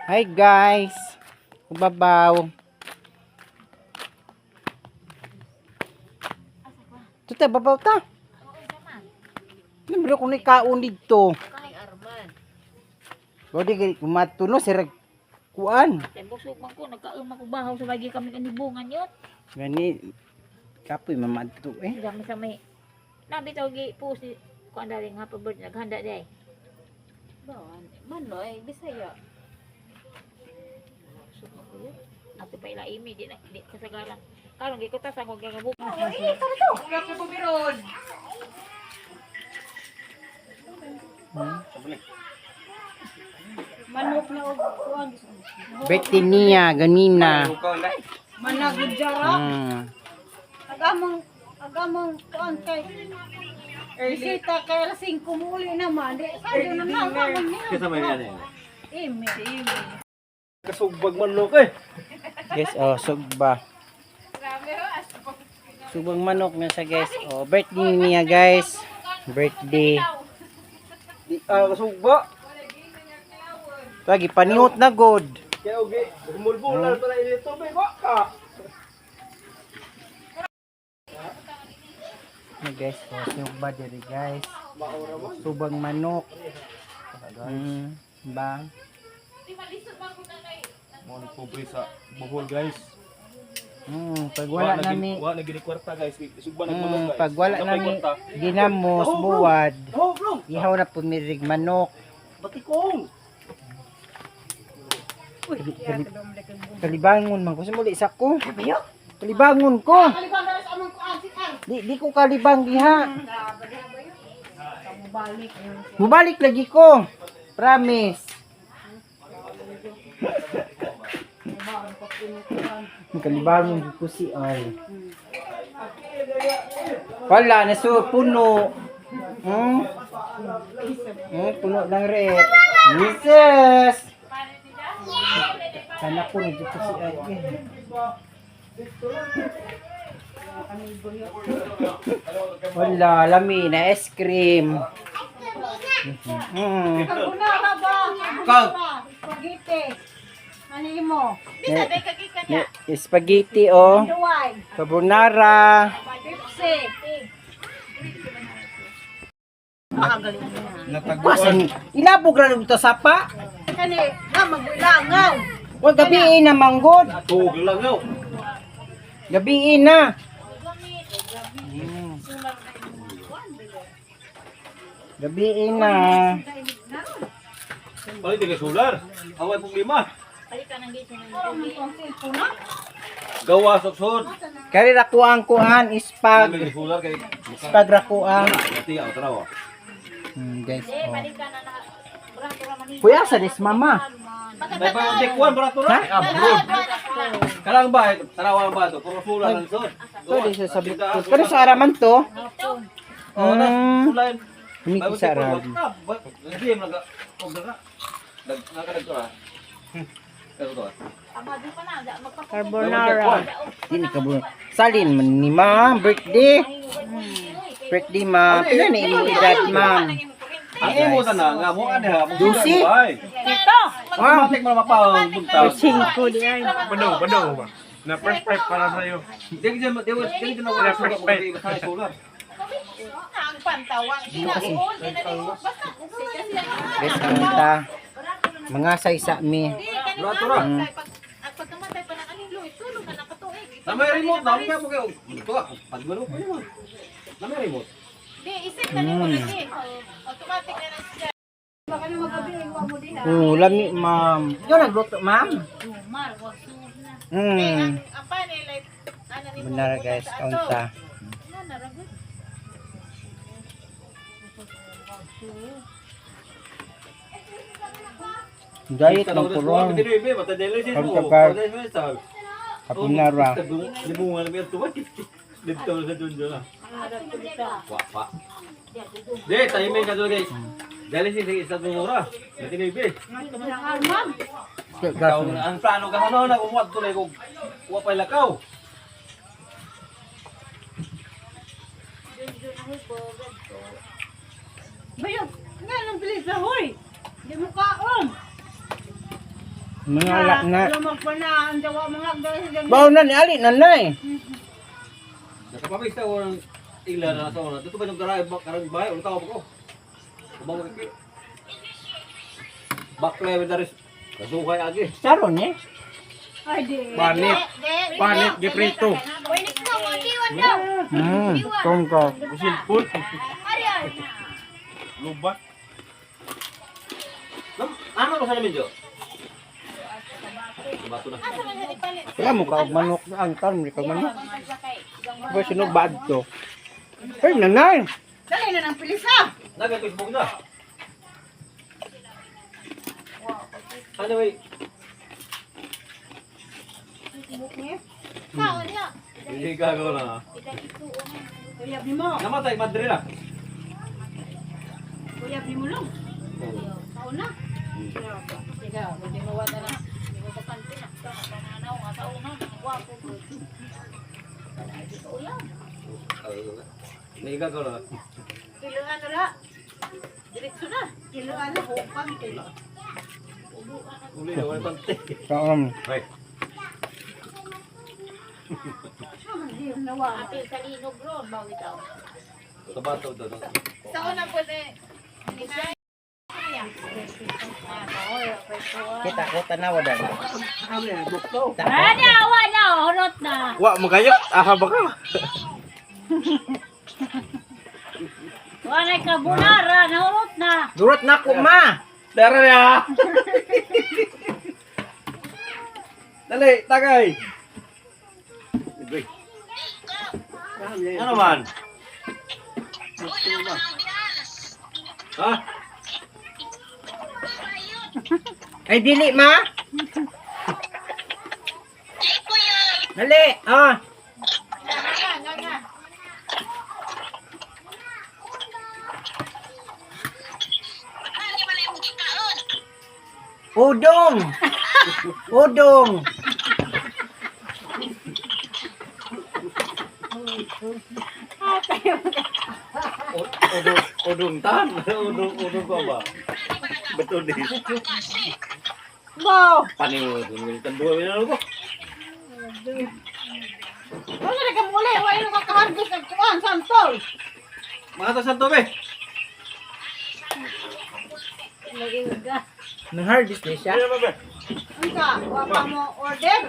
Hi guys. Babaw. Tuta babaw ta. Nambro ko ni kaon didto. Kay Arman. Bodi kay kumatuno sir kuan. Kay busog man ko, nagkaon man ko bahaw sa bagi kami kanibungan yun. Gani kapoy mamadto eh. Gamit sa may nabi tawag gi post ni kuan dali nga happy birthday naghanda day. Bawan, manoy, Bisaya. Busog man ko yun. Ato pa ila imi di na di kasagaran. Karon gi kutas ako gagabuk. Manok na og kuan. Birthday niya ganina. Manag og jara. Agamong agamong kuan kay bisita kay alas 5 muli naman. Di sayo na na naman niya. Kasi may yan eh. Ime. Kasugbag man lok eh. Guys, oh, sugba. Sugbang manok na siya, guys. Oh, birthday niya, guys. Birthday. Di ah kasugba. Lagi paniot na good. Kaya ogi, humulbulan pa na ini tubig wa ka. Ano, guys, oh, sugba diri, guys. Subang manok. Ba? Mo ni pobre sa Bohol, guys. Pag wala nami, wa na gini kwarta, guys. Sugba nagmanok, guys. pag wala Napay nami kwarta. ginamos buwad, Oh, bro. ihaw na pumirig manok. Batikong. Kalibangon man ko simuli sa ko. Kalibangon ko. Kalibang na sa among kuan si Ar. Di ko kalibang diha. Balik. Mubalik lagi ko. Promise. Ang Kalibangon ko si Al. Wala, nasu puno. Puno ng rep. Mrs. Sana ko na ko si Al. Eh. Wala, lami na ice cream. Carbonara ba? Kag. Spaghetti. Ano imo? Spaghetti oh. Duway. Carbonara. Pepsi. Wasan, ilabog ra ito sapa. Kani, na magulangaw. Wa gabi na manggod. Tug lang yo. Gabi na. Gabi na. Balik di kay solar. Away problema. Balikan ang dito ng Ang cellphone na. Gawa soksod. Kari rakuang kuan ispag. May solar kay Ispag rakuang. Ati aw taraw. Guys, Eh, oh. balikan na na. Brato ra man. Kuya sa des mama. May pa di kuan barato ra. Kalang ba taraw ang ba to? Puro solar ang sod. To di sa sabit ko. Kano sa araman to? Oh, na solar. Hindi ko sa aram. Hindi mo naga og na. Nag nakadag to ah. Kaso to ah. Amado pa na, magpapunta. Carbonara. Dili ka bu. Salin man ni ma'am birthday. Birthday ma'am. Pila na imong edad ma'am? Ang imo na nga mo ani ha. Dusi? Ito. Wow. Matik man mapang buntag. Cinco di ay. Banaw, banaw ba? Na first pipe para sa'yo. Di di di di di na wala sa solar. Ang pantawang. Guys, ang ta. Mga saysa mi. Barato ra. Pagkamatay pa ng aning luit, tulog ka na katuig. Na may remote na mo kay ito ah. Pagmano ko yun. Na may remote. Di, isip na nimo lagi. Automatic na lang siya. Baka na magabi wa mo diha. Oh, lami ma'am. Ikaw nagluto ma'am? Dumar, wag suod na. Ang panel ay ano nimo. Bunara guys, kaunta. Na naragot. Diet ng kulong. Carbonara. Dito sa dunjo na. Wa pa. Di, timing ka doon guys. Dali si isa dunura. Natinibi. Arman. Ikaw ang plano ka ano na kumuha tuloy ko. Wa pa lakaw. Bayo, nga nang bilis na hoy. Di mo kaon. Mga alak na. Lumag pa na ang dawa mga dahil. Bawo na ni Ali nanay. Nakapamix na ko ng ila na sa una. Dito ba yung garay karang bahay ulit ako ko. Kumango kay. Back level na rin. Kasukay agi. Saron eh. Ay di. Panit. Panit giprito. Kom ko. Usilpon. Lubat. Ano ko sa namin Jo? Bato na. Kaya mo ka og manok ang karon di ka manok. Ba sinubad to. Ay nanay. Dali na ng pilisa. Naga Facebook na. Anyway, hindi gagawa na. Kuya mo. Namatay, madre na. Kuya mo lang. Taon na. Ikaw, hindi mo wala na. Hindi mo bakante na. Pananaw nga sa una, gwapo. Hindi gagawa na. Kiloan na la. Diretso na. Kiloan na hupang kilo. Uli na, wala pante. Kaon. Right. Nawa. Apil sa linog ron, bawi daw. Sa bato daw. Sa una po eh. Kita ko tanawa dan. Ano, awa na, horot na. Wa mo kayo. Aha ba ka? Wala ka bunara, nahurot na. Durot na ko ma. Dara na. Dali, tagay. Ano man? Ha? Ay dili ma. Dali, ah. Udong. Udong. Udong, udong tan. Udong, udong ko ba? Betul din. Wow. Panin mo, tan buhay na ko. Wala na ka muli. Wala na ka kaharvest ang kuan santol. Mga tasan to, be. Nang harvest ni siya. Unsa? Wa pa mo order?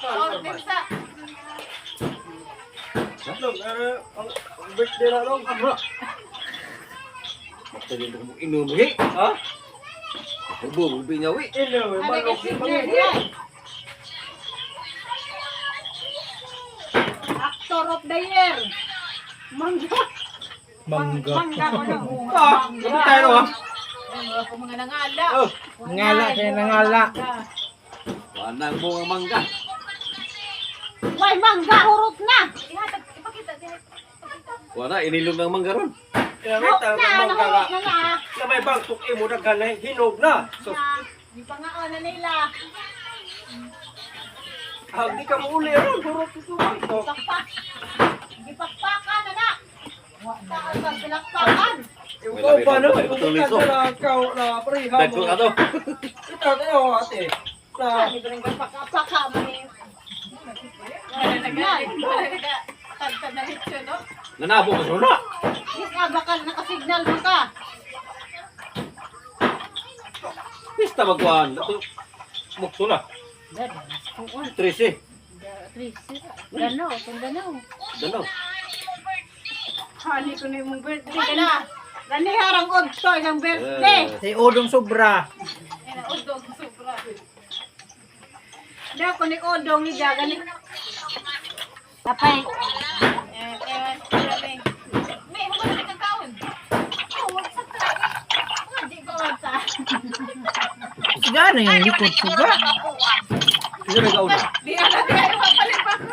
Order sa. Long, ang birthday na long. Magtagal ko mong inom, eh. Ha? Ubo, ubi niya, wi. Ilo, Ano manok. ka signal yan? Actor of the year. Mangga. Mangga. Mangga ko na. Ah, kapit tayo ah. Ako mga nangala. Oh, Ngala siya nangala. Wanang bunga mangga. Way mangga hurot na. Ihatag, ipakita diha. Wala, inilog ng mangga ron. kinamit Hurot ang na, mangga nahurot nga. na na. Na may bangtok imo daghan na hinog na. So, Di pa nga na nila. ah, di ka mauli ron, durot ito bangtok. Pakpak. Gipakpakan na na. Saan ba pinakpakan? Ikaw pa no, Patuloy ikaw ko. na ikaw na pareha Dagko mo. ka to. Ikaw na ate. Na Di ba rin pakapaka man eh. Tagtag na lechon, no? Nanabo ka suna. Yes, ah, bakal nakasignal mo ka. Pista magkuhan. Ito, mukso na. Trese. Gano, kung gano. Dalaw. Hani ko na yung birthday. Gani, gani harang odto isang birthday. Si Udong sobra. Udog, sobra. Di ako ni Odong ni Jaga ni. Tapay. Eh, eh, grabe. May, huwag na kang kaon. Oh, wag sa ta. Di ko wag sa. Suga na yung likod suga. Sino may kauna? Di na, di na, papalit pa ko.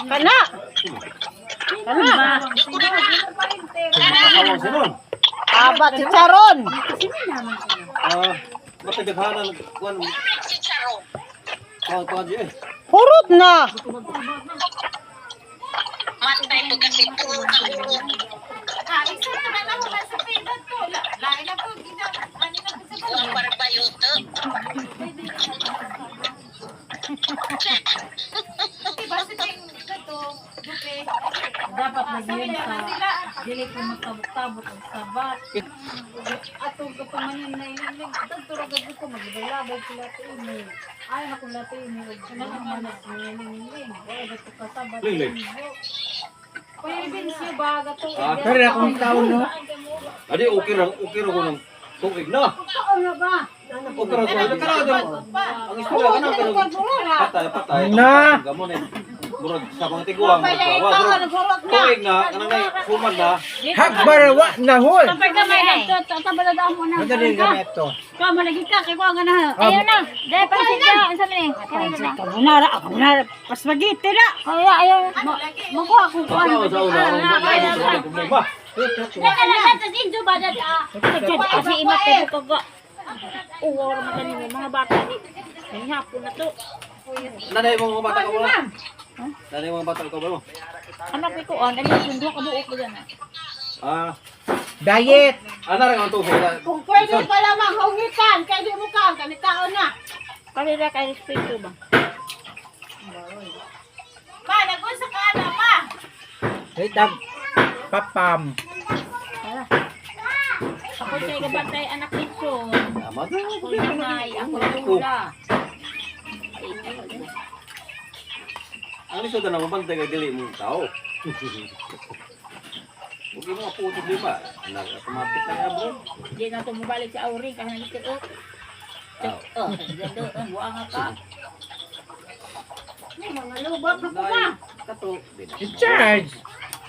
Kana. Kana. Nakawang sinon. Aba chicharon. Ah, matagaghanan. Kuhan. Kuhan, kuhan diyan eh. Hurot na. Ah, isa na lang wala sa payment to. Lain na po, gina, ano na po sa balon. Diba sa ting kato, bupe. Dapat Sabi lagi na sa sila. dili ko magtabok-tabok ang sabat. Atong kapamanin na iling, tagturo gabi ko maglabay sila ini. Ay na kung lato ini, ug sila naman nagniling. Wala ba to kasabat? Ling-ling. Pwede siya ba gato? Ah, Pero akong taon no. Adi okay ra, okay ra ko ng tuig na. Taon na ba? Okay ra ko. Kana ang istorya kana kana. Patay, patay. Na. Gamon eh. Murag sa mga tiguang Pwede magbawa. ikaw Murag nagsurot na. tuig na kanang nay human na. Hagbarawa na hol. Kapag gamay na to, tabalada mo na. Madali gamit to. Ka malagi ka kay ko nga na. Ayaw na. Dahil pansit ka. Ang sabi ni. Ayaw na. Kabunara, kabunara, pasmagiti na. Ayaw, ayaw. Makuha ko kuan. Sa una, sa una, problema. Teka lang, sa injo ba dad ah. Kasi imat kayo kaga. Uwa ra man kanino mga bata ni. Hapon na to. Nanay mo mga bata ko wala. Nanay mo mga bata ko ba mo? Anak ko on, ali sundo ka buok ko dyan. Ah, Diet. ana ra ang tuig. Kung pwede pa lamang hungitan, kay di mo ka, kanitaon na. Kalira kay respeto ba? Ma, nagunsa ka na, ma. Wait, dag. Papam. Ako siya gabantay anak nito. Tama to. Ako nanay, ako lula. Ang lisod na mabantay kay dili mo tao. Huwag yung mga puto di ba? Nag-automatic na yan, bro. Di na to mobalik sa Auring kahit nagtiok. Ah. Oh, gando ang buang ka. Mga lubot na ko ba? Kato. Di na. In charge.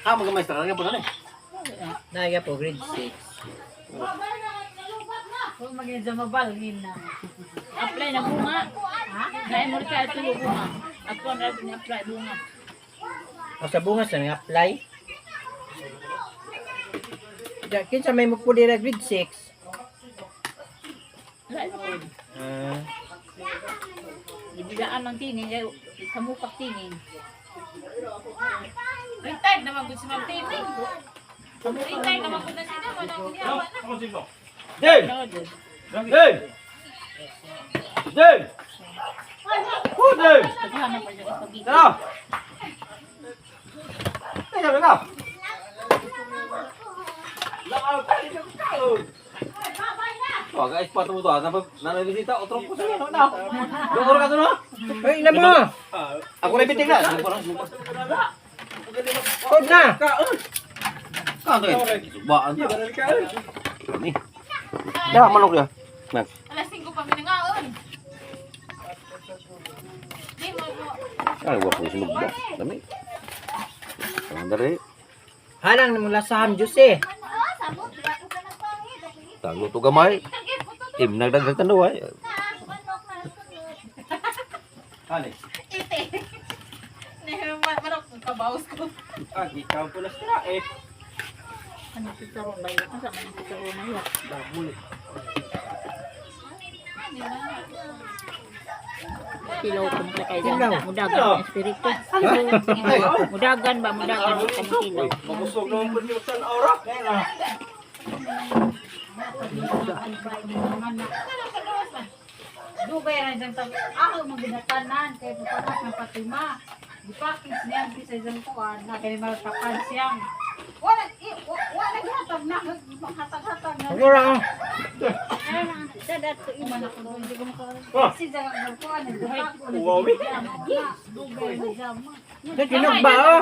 Ha, magamaestra ka nga po na eh. Naya po, grade 6. Kung maging mabalhin na. Apply na bunga. Naay mo sa tulo bunga. Ako na rin apply bunga. O sa bungas na apply. Ja, kinsa may mupuli na grade 6. Wala na po. Ah, Gibilaan ng tinin, kay sa mukak tinin. Retired naman gud si Ma'am Timmy. Retired naman gud na sila, wala akong ginawa na. Dave! Dave! Dave! Oh, Dave! Paghanap pa siya pag Tara! Teka, teka! Lakaw, tayo ka tao! Oh, guys, pato mo to. Nanabisita, otro po sa ano na. Doon ka to na. Ay, ina mo! Ako na biting na. Huwag na! Ka to. Subaan. Ni. Ya, manok ya. Nag. Alas 5 pa minangaon. Di mo mo. Ay, wa po sinog ba. Dami. Ang dali. Halang na mong lasahan, Diyos eh. Tagluto gamay. Im nagdagdag tanaw ay. Ani. Ite. Manok kabaos ko. Ah, ikaw po na sila eh. Ano sitaron ba yun? Asa man ang sitaron na yun? Dabuli. Tilaw ko mo kay Tilaw. Mudagan ang espiritu. Mudagan ba? Mudagan ka mo tilaw. Mabusog naman po niyo sa aura. Dugay ra dyan tabi. Ako maginatanan kay papanak ng Fatima. Gipakis niya ang sa isang kuan na kay magpapan siyang. Wala wala gihatag na hatag-hatag na. Huwag lang. Dadat ko Man ako doon, hindi ko maka. Kasi dyan ang kuan nagbuhat ko. Wow, eh. Dugay ra dyan. Ay, Tinog ba, oh?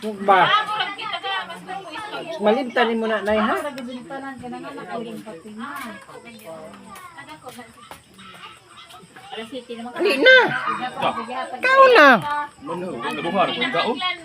Tinog ba? Ako lang kita ka mas mo isto. Malimtan mo na, nay, ha? Sa gibintanan ka na nga nakaling Fatima. Alas 7 naman. Ali na! Ikaw na! Kinahanglan